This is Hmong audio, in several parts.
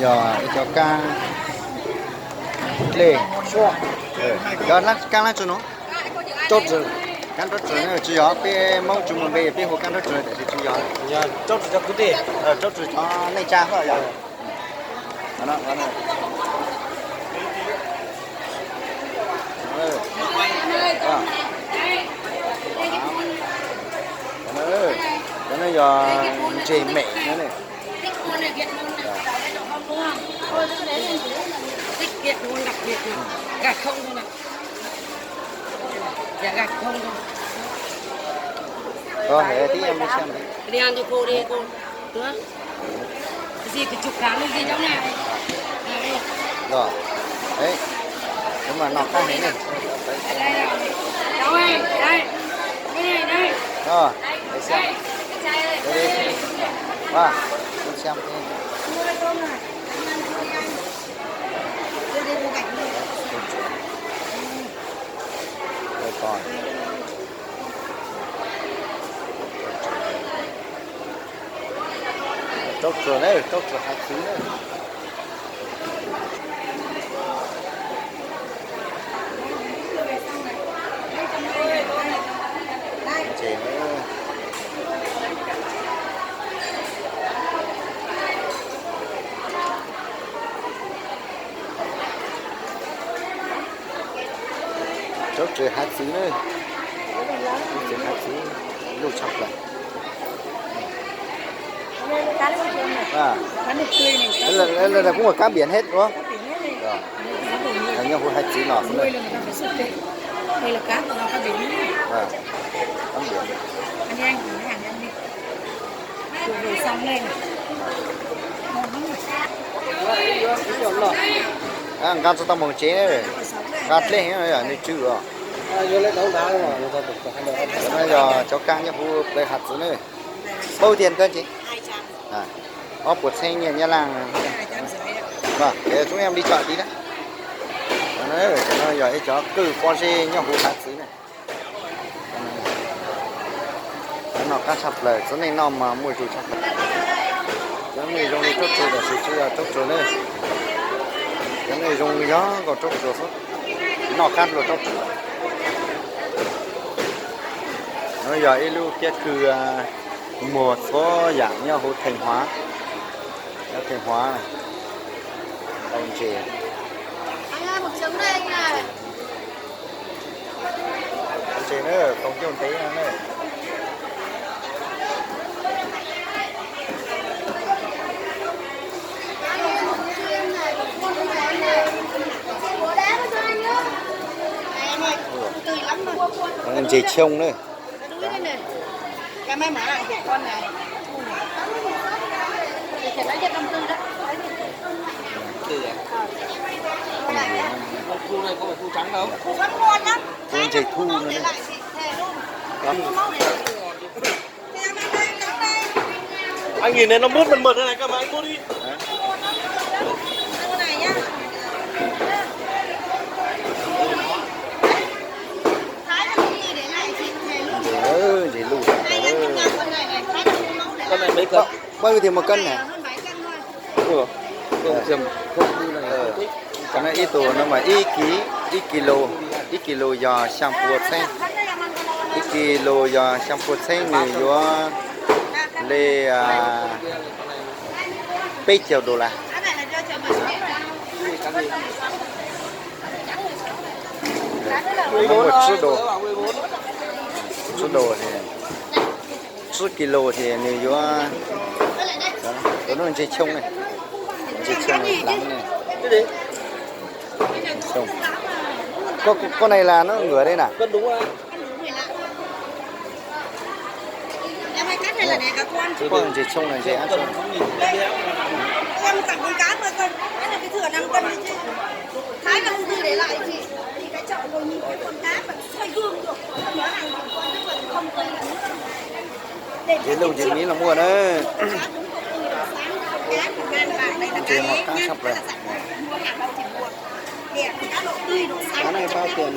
Yog ib cov kab dlej. Yog kab lab tsuag no? Kab roob tsuag, tsis yog peb Hmoob tsis muaj npe, peb hu kab roob tsuag tiam sis tsis yog. Roob tsuag cov neej tsa yog. Cov no yog ntses mem no ne. Koj hais tib me xiam. Los, es, kuv mas noj qab heev ne. Xiam, xiam. Roob tsuag na, roob tsuag hav txwv na. Roob tsuag hav txwv na, roob tsuag hav txwv, luj tshaj plaws. Kuv ua kab npias hej ua, nyob huv hav txwv no xwb. Nqa tsis tau mus tsev, nqa dlej, nws tsw os. No yog cov kab nyob huv plawv hav txwv ne. Paub tiag koj tsev. Ob puas txheeb nyiaj Nyab Laj. Txhob yam li tsom ti na. Cov no yog ib cov kwj pob zeb nyob huv hav txwv ne. Noj qab tshaj plaws, txhua neej noj mas muaj zug tshaj plaws. Cov nej zoo li roob tsuag tam sis tsis yog roob tsuag ne. Cov nej zoo yog nkaus roob tsuag xwb, noj qab dlua roob tsuag. No yog ib lub kiab kwj muag txhua yam nyob huv Theej Huav. Nyob Theej Huav, tau ntses. Ntses na, tau ncauj ntev na. Ntses choo na. Ntses thuj no. Anh nhìn này nó mướt mượt mượt thế này cơ mà anh mua đi. Ntses, ntses luj. Con này mấy cân? Bao nhiêu tiền một cân hả? Ui, ui, ui. Cov no ib tug no mas ib kis, ib kis lus, ib kis lus yog xyaa pua txheeb. Ib kis lus yog xyaa pua txheeb nws yuav li peb caug dollar. Muaj tsib dollar, tsib dollar, tsib kis lus ces nws yuav, cov no ntses choo ne, ntses choo hlav ne. Con, con này là nó ngửa đây nè. Ntses choo là ntses áp choo. Ntses luj ntses miv los muaj na. Ntses mos qab tshaj plaws. Cái này bao tiền?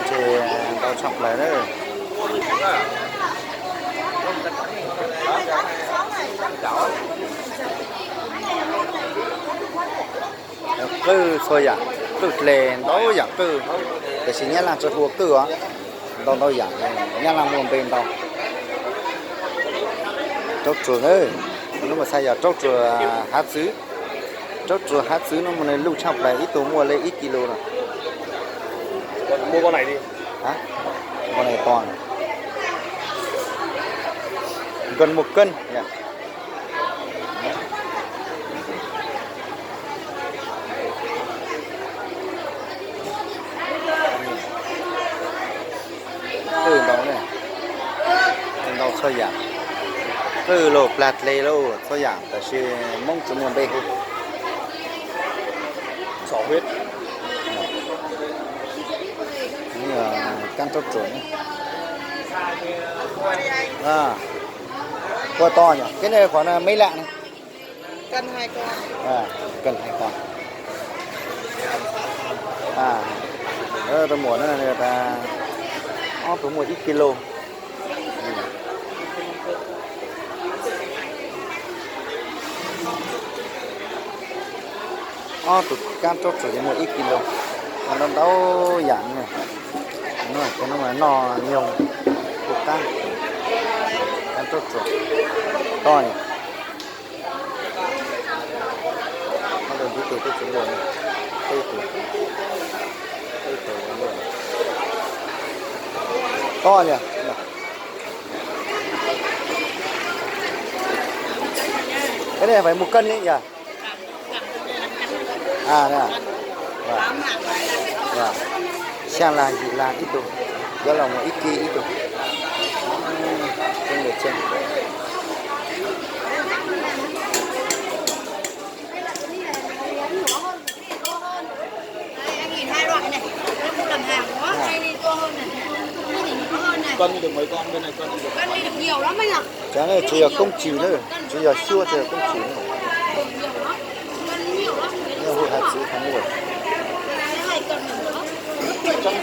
Ntses ntau tshaj plaws na. Qwj txhua yam, qwj hle ntau yam qwj, tiam sis Nyab Laj tsis hu ua qwj os, ntau ntau yam, Nyab Laj muaj npe ntau. Rab tsuas, lub mas xav yog rab tsuas hav txwv, rab tsuas hav txwv no mas nws luj tshaj plaws, ib tug muaj li ib kis lus no. Npua no to, npua muaj kawj. Qwj ntau, ntau txhua yam, qwj los plag dle los txhua yam, tab sis Hmoob tsis muaj npe hu. Kab rab tsuas, kua to yog kab ne, qhov no meb lam ne. Tus muam no, ob tug muaj ib kis lus. Ob tug kab rab tsuas ces muaj ib kis lus. Ntau ntau yam, noj nyoog, kuj qab, kab rab tsuas, to ni. Ob tug ntiv tes twb tsis luaj, peb tus, peb tus luaj, to li. Cái này phải một cân đấy nhỉ? Xya las yim las ib tug, cov los mus ib kis ib tug. Cov no tsis yog koob tswm na, tsis yog xyuas, tsis yog koob tswm na. Hu hais txiv thaum ub. Tsab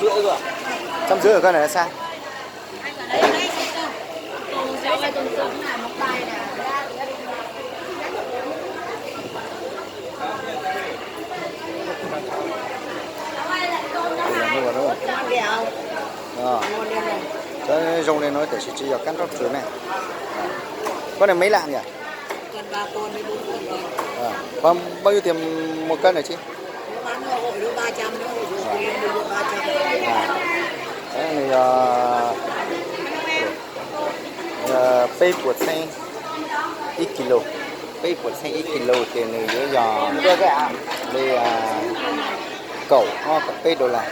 ntxwv koj na, xab. Cov zoo li no tiam sis tsis yog kab nroj tswv ne. Koj ne, mấy lạng nhỉ? Bao nhiêu tiền một cân hả chị? Nws yog peb puas txheeb ib kis lus, peb puas txheeb ib kis lus ces nws yuav yog li kaum ob kaum peb dollar.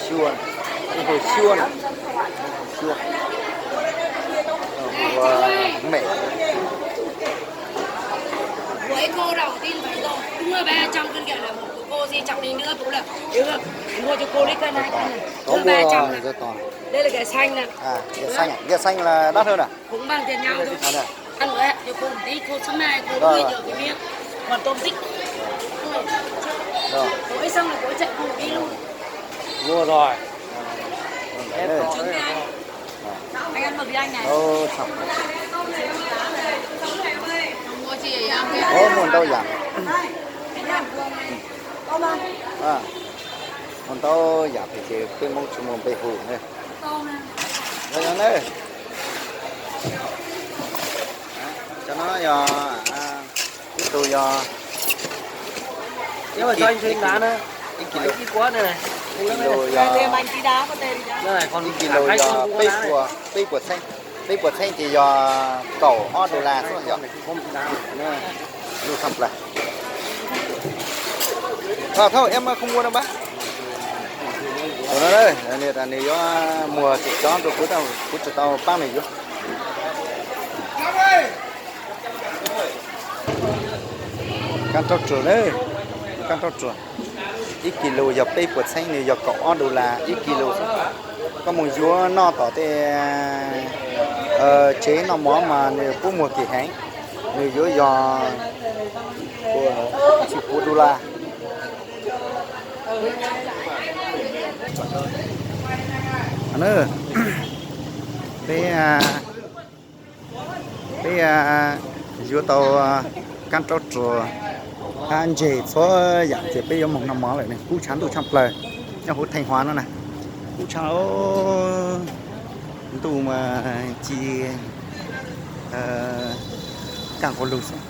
Xyuas, hu xyuas na, xyuas, hu mem. Có mua rồi, giờ còn. Đây là cải xanh nè. À, cải xanh à? Cải xanh là đắt hơn à? Cũng bằng tiền nhau thôi. À, đây. Ăn với, cho cô một tí, cô sớm mai cô nuôi nhiều cái miếng. Còn tôm tích. Rồi. Cô ấy xong là cô ấy chạy cùng đi luôn. Mua rồi. Em còn trứng nha anh. Anh ăn một đi anh này. Ơ, sao? Mua gì vậy anh? Ơ, mua đâu vậy? Ua ntau yam phem ces peb Hmoob tsis muaj npe hu ne. Yog ne, cov no yog, ib tug yog ib kis lus, ib kis lus yog, ib kis lus yog peb puas, peb puas txheeb, peb puas txheeb ces yog kaum ob dollar xwb yom. Lub thaj plaws. Thauj em không mua đâu bác. Tus no nws yuav muag tus cov rau kuv, kuv tsis tau paab nws yuav. Kaab rauj tsuas na, kaab rauj tsuas. Ib kis lus yog peb puas txheeb, nws yog kaum ob dollar ib kis lus xwb. Koj mus yuav noj tom tej tsev noj mov mas nws pub muag kim heev, nws yuav yog puv dollar. Peb, Peb yuav tau kab raub ru hab ntseg txhua yam ces peb yuav moog noj mov lawm ne. Kub tshav ntuj tshaaj plawg nyob huv Theej Huav no na. Kub tshav, ntuj mas ci kaj nqua lug xwb.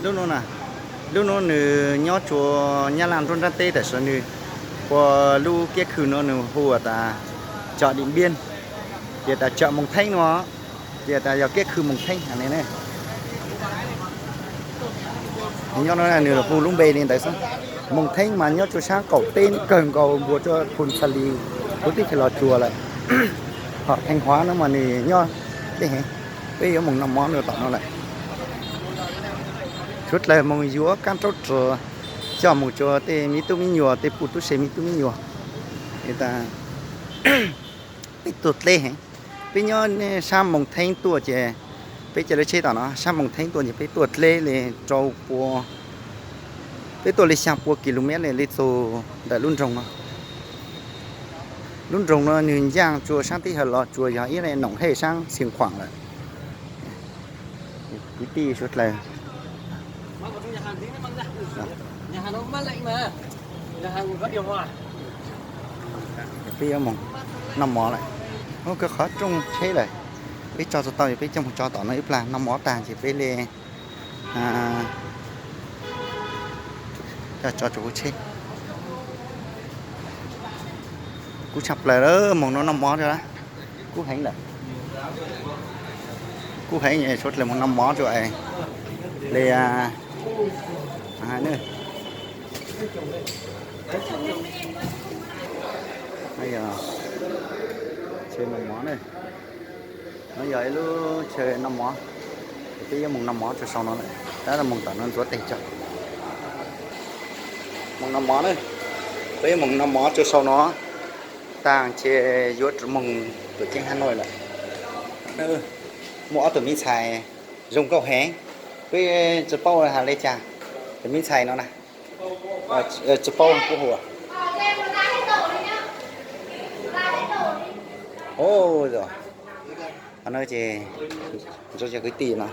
Lub nuav, lub nuav nws nyob tsua Nyab Laj nruab nrab teb, tam sim no nws ua lub kiab khw no nws hu tas cov Dim Npiab, ces tas cov Moos Theeb no, ces tas yog kiab khw Moos Theeb ne. Nyob no nws hu lub npe li ntawd xwb. Moos Theeb mas nyob tsua saab qaum teb kawg nkaus npuas tsua Phoos Xas Lis, kuv twb tsis los tsuas lawm. Hom Theej Huav no mas nws nyob deb heev. Peb yuav moog noj mov rua tom no lawm. Suav dlawg moog yuav kab raub ru coj moog tsua tej me tub me nyuam, tej puj tub se me tub me nyuam. Peb tuaj dleb heev. Peb nyob saab Moos Theeb tuaj ces peb ca lub tsheb tom no, saab Moos Theeb tuaj ces peb tuaj dleb li rau pua, peb tuaj li xyaa pua kilomev li txug ntawm lub nroog no. Lub nroog no nws ncaaj tsua saab teb chaws los tsuas yog ib le noom hej saab Xeev Khuam lawm. Kwv tij suav dlawg, peb yuav moog noj mov lawm. Ub, kawg qhov rooj tsheb lawm. Peb tso tsis tau, peb coj moog tso tom no ib plag, noj mov taag ces peb le tso tso huv tsheb. Kub tshaj plaws lawm, moog no noj mov rua, kub heev lawm. Kub heev, suav dlawg moog noj mov rua le. Chaw noj mov na. No yog ib lub chaw noj mov, peb yuav moog noj mov rua sau no lawm. Tab moog tom no ntxuav teg tso. Moog noj mov na, peb yuav moog noj mov rua sau no taag ces yuav moog tuam ceeb Hà Nội lawm. Muaj ob tug me ntxhais zoo nkauj heev, peb tsis paub has le caag. Tus me ntxhais no na, tsis paub kuv hu. Ub, no ces ntsuag cov kwv tij no,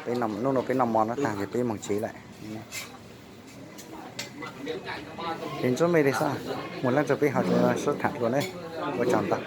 peb noj, hnub no peb noj mov no taag ces peb moog tsev lawm. Ces ntsuag mej le xwb, moog leej rua peb hov rua sub tham dlua na. Ua tsaug ntau.